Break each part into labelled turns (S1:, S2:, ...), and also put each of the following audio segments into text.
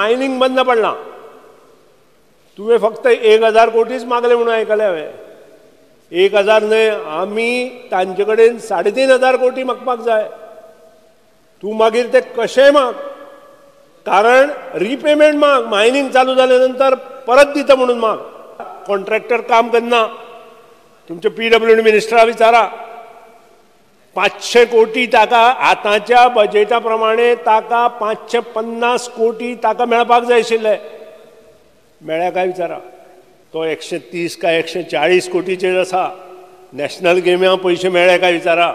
S1: Mining बंद पडलां. तुवें फक्त 1000 कोटीच मागले म्हणून आयकलें हांवें. 1000 न्हय, आमी तांचे कडेन 3500 कोटी मागपाक जाय. तूं मागीर ते कशेंय माग, कारण रिपेमेंट माग. मायनिंग चालू जाले नंतर परत दिता म्हणून माग. कॉन्ट्रॅक्टर काम करना. तुमचे PWD मिनिस्टरा विचारा. 500 कोटी ताका आतांच्या बजेटा प्रमाणे ताका 550 कोटी ताका मेळपाक जाय आशिल्ले. मेळ्ळ्या काय विचारा. तो 130 काय 140 कोटीचेर आसा. नॅशनल गेम्या पयशे मेळ्ळे काय विचारा.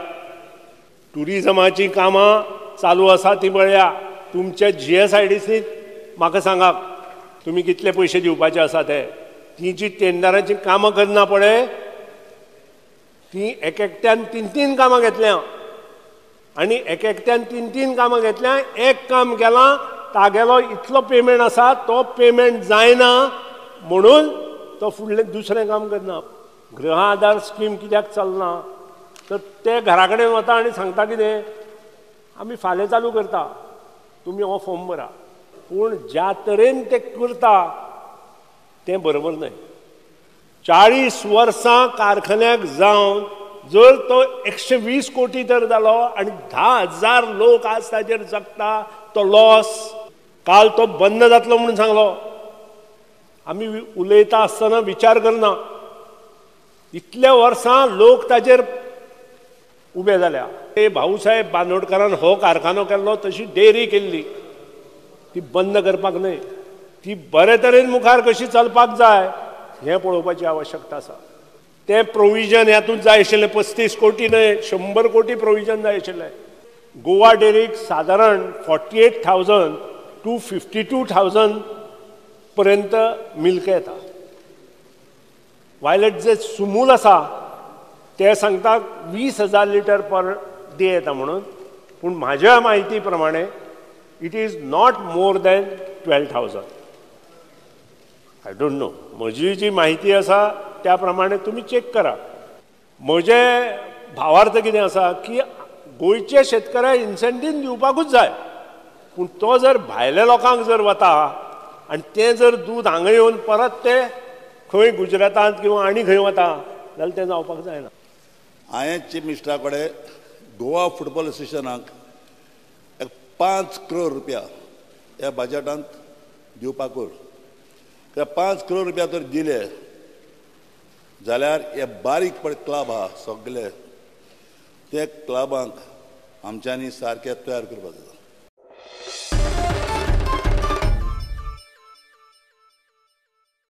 S1: टुरिजमाचीं कामां चालू आसा ती पळया. तुमच्या GSIDC म्हाका सांगा तुमी कितले पयशे दिवपाचे आसा ते. ती जी टेंडराचीं कामां करना पळय ती एक एकट्यान 3-3 कामां घेतल्या आनी एक एकट्यान 3-3 कामां घेतल्या. एक काम केलां तागेलो इतलो पेमेंट आसा, तो पेमेंट जायना म्हणून तो फुडलें दुसरें काम करना. गृह आधार स्कीम कित्याक चलना तर ते घरा कडेन वता आनी सांगता कितें, आमी फाल्यां चालू करता, तुमी हो फॉर्म भरा. पूण ज्या तरेन ते करता तें बरोबर न्हय. 40 वर्सां कारखान्याक जावन जर तो 120 कोटी तर जालो आनी 10,000 लोक आज ताजेर जगता, तो लॉस काल तो बंद जातलो म्हणून सांगलो. आमी उलयता आसतना विचार करना. इतल्या वर्सां लोक ताजेर उबे जाल्या. ते भाऊसाहेब बांदोडकारान हो कारखानो केल्लो, तशी डेअरी केल्ली, ती बंद करपाक न्हय, ती बरे तरेन मुखार कशी चलपाक जाय हें पळोवपाची आवश्यकता आसा. तें प्रोविजन हातूंत जाय आशिल्लें. 35 कोटी न्हय, 100 कोटी प्रोविजन जाय आशिल्लें. गोवा डेअरीक सादारण 48,000 to 52,000 पर्यंत मिल्क येता. वायलेट जे सुमूल आसा ते सांगता 20,000 लिटर पर डे येता म्हणून, पूण म्हाज्या म्हायती प्रमाणे it is not more than 12,000. I don't know, म्हजी जी म्हायती आसा त्या प्रमाणे तुमी चॅक करा. म्हजे भावार्थ कितें आसा की गोंयच्या शेतकऱ्यांक इन्सेंटीव दिवपाकूच जाय, पूण तो जर भायल्या लोकांक जर वता आनी तें जर दूद हांगा येवन परत ते खंय गुजरातांत किंवा आनी खंय वता जाल्यार तें जावपाक जायना.
S2: हांवें चीफ मिनिस्टरा कडेन गोवा फुटबॉल एसोसिएशनाक एक 5 करोड रुपया ह्या बजेटांत दिवपाक कर. 5 करोड रुपया जर दिले जाल्यार हे बारीक पळय क्लब आहा सगळे, ते क्लबांक आमच्यांनी सारके तयार करपाक जाता.